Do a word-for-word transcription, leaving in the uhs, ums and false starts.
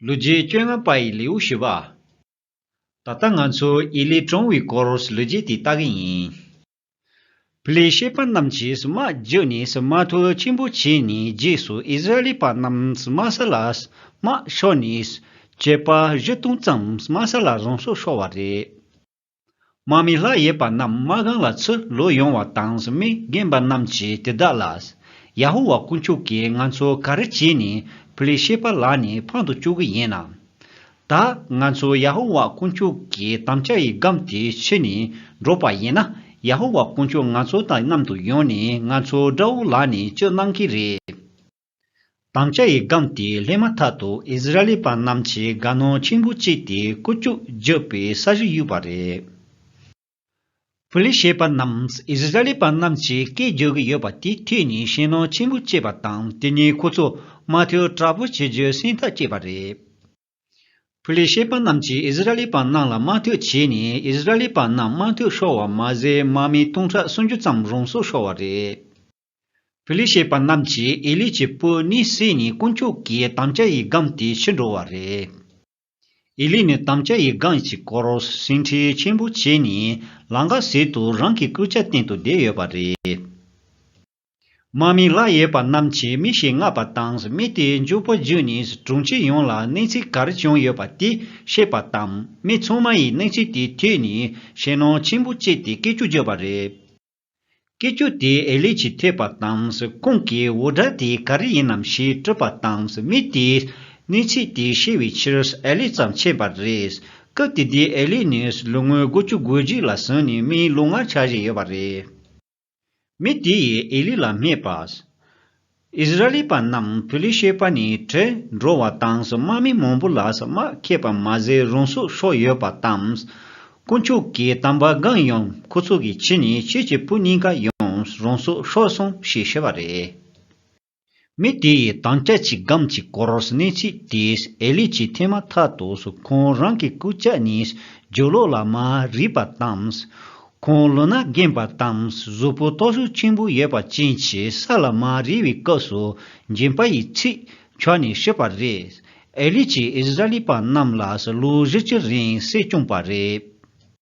ལོ་རྒྱུས་བཅོ་ལྔ་པ་ཡི་ལེའུ་བཞི་པ། ད་ལྟ་ང་ཚོ་ཨེ་ལི་གྲོངས་པའི་སྐོར་ལོ་རྒྱུས་དེ་ལྟ་གི་ཡིན། ཕི་ལི་ཤེ་པ་རྣམས་ཀྱིས་དམག་བརྒྱུད་ནས་དམག་འཐབ་ཆེན་པོ་བྱས་ནས་རྗེས་སུ་ཨིསི་ར་ཨེལ་པ་རྣམས་དམག་ས་ལ་དམག་ཤོར་ནས་བྱེ་བ་བཞི་སྟོང་ཙམ་དམག་ས་ལ་རང་སྲོག་ཤོར་བ་རེད། དམག་མི་ལྷ་ཡས་པ་རྣམས་དམག་སྒང་ལ་ཚུར་ལོག་ཡོང་བ་དང་། མི་རྒན་པ་རྣམས་ཀྱིས་དེ་དག་ལ། ཡ་ཧོ་ཝཱ་དཀོན་མཆོག་གིས་ང་ཚོ་ག་རེ་བྱས་ནས་ཕི་ལི་ཤེ་པ་ལག་ནས་ཕམ་དུ་བཅུག་གི་ཡིན་ནམ། ད་ང་ཚོ་ཡ་ཧོ་ཝཱ་དཀོན་མཆོག་གི་དམ་བཅའ་ཡི་སྒམ་དེ་ཕྱེ་ནས་འགྲོ་པ་ཡིན་ན། ཡ་ཧོ་ཝཱ་དཀོན་མཆོག་ང་ཚོ་དང་མཉམ་དུ་ཡོང་ནས་ང་ཚོ་དགྲ་བོ་ལག་ནས་སྐྱོབ་གནང་གི་རེད། དམ་བཅའ་ཡི་སྒམ་དེ་སླེབས་མ་ཐག་ཏུ་ཨིསི་ར་ཨེལ་པ་རྣམས་ཀྱིས་དགའ་སྣང་ཆེན་པོ་བྱས་ཏེ་ཀུ་ཅོ་བརྒྱབ་པའི་ས་གཞི་གཡུགས་པ་རེད། ཕི་ལི་ཤེ་པ་རྣམས་ཨིསི་ར་ཨེལ་པ་རྣམས་ཀྱིས་སྐད་རྒྱག་གི་ཡོད་པ་དེ་ཐོས་ནས་ཞེད་སྣང་ཆེན་པོ་སྐྱེས་པ་དང་། དེ་ནས་ཁོ་ཚོ་དམག་འཐབ་དྲག་པོ་བྱེད་རྒྱུ་སེམས་ཐག་བཅད་པ་རེད། ཕི་ལི་ཤེ་པ་རྣམས་ཀྱིས་ཨིསི་ར་ཨེལ་པ་རྣམས་ལ་དམག་འཐབ་བྱས་ནས་ཨིསི་ར་ཨེལ་པ་རྣམས་དམག་འཐབ་ཤོར་བ་མ་ཟད་དམག་མི་སྟོང་ཕྲག་སུམ་ཅུ་ཙམ་རང་སྲོག་ཤོར་བ་རེད། ཕི་ལི་ཤེ་པ་རྣམས་ཀྱིས་ཨེ་ལི་གྱི་བུ་གཉིས་བསད་ནས་དཀོན་མཆོག་གི་དམ་བཅའ་ཡི་སྒམ་དེ་ཕྱིར་འགྲོ་བ་རེད། ཨེ་ལི་ནི་དམ་བཅའ་ཡི་སྒམ་གྱི་སྐོར་སེམས་ཁྲལ་ཆེན་པོ་བྱས་ནས་ལམ་ཁ་ཟུར་དུ་རང་གི་རྐུབ་བཀྱག་སྟེང་དུ་བསྡད་ཡོད་པ་རེད། དམག་མི་ལྷ་ཡས་པ་རྣམས་ཀྱིས་མི་ཞིག་མངགས་པ་དང་། མི་དེས་མགྱོགས་པོ་བརྒྱུགས་ནས་གྲོང་ཁྱེར་ཡོངས་ལ་གནས་ཚུལ་ག་རེ་བྱུང་ཡོད་པ་དེ་བཤད་པ་དང་། མི་ཚང་མ་ཡིས་གནས་ཚུལ་དེ་ཐོས་ནས་ཞེད་སྣང་ཆེན་པོ་སྐྱེས་ཏེ་སྐད་ཅོར་བརྒྱབ་པ་རེད། སྐད་ཅོར་དེ་ཨེ་ལི་གྱིས་ཐོས་པ་དང་། ཁོང་གིས་འུར་སྒྲ་དེ་ག་རེ་ཡིན་ནམ་ཞེས་དྲིས་པ་དང་། མི་དེས་གནས་ཚུལ་དེ་ཤེས་པའི་ཕྱིར་ཨེ་ལི་ཙམ་མཁྱེན་པ་རེད། སྐབས་དེ་དུས་ཨེ་ལི་ནི་ལོ་ངོ་དགུ་བཅུ་གོ་གཅིག་ལ་སོན་ནས་མིའི་ལོ་ལྔ་ཆགས་བཞིན་ཡོད་པ་རེད། མི་དེ་ཡིས་ཨེ་ལི་ལ་སྨྲས་པ། ཨིསི་ར་ཨེལ་པ་རྣམས་ཕི་ལི་ཤེ་པ་ནས་བྲོས་འགྲོ་བ་དང་། དམག་མི་མང་པོ་ལ་དམག་ཁྱེར་པ་མ་ཟད་རང་སྲོག་ཤོར་ཡོད་པ་དང་། དཀོན་མཆོག་གི་དམ་པ་སྒམ་ཡང་ཁོ་ཚོ་གིས་ཁྱེར་ནས་ཁྱེད་ཀྱི་བུ་གཉིས་ཀ་ཡང་རང་སྲོག་ཤོར་སོང་ཞེས་བཤད་པ་རེད། མི་དེ་ཡིས་དམ་བཅའ་གྱི་སྒམ་གྱི་སྐོར་གནས་ཚུལ་དེ་ཨེ་ལི་གྱིས་ཐོས་མ་ཐག་ཏུ་ཁོང་རང་གི་རྐུབ་བཀྱག་ནས་རྒྱབ་ལོགས་ལ་མར་རིལ་བ་དང་། ཁོང་ལོ་ན་རྒན་པ་དང་གཟུགས་པོ་སྟོབས་ཤུགས་ཆེན་པོ་ཡོད་པ་ཅན་གྱིས་ས་ལ་མར་རིལ་བའི་སྐབས་སུ་མགྲིན་པ་ཡི་ཚིགས་ཆག་ནས་ཤི་བ་རེད། ཨེ་ལི་གྱིས་ཨིསི་ར་ཨེལ་པ་རྣམས་ལ་ལོ་བཞི་བཅུ་རིང་སྲིད་སྐྱོང་པ་རེད།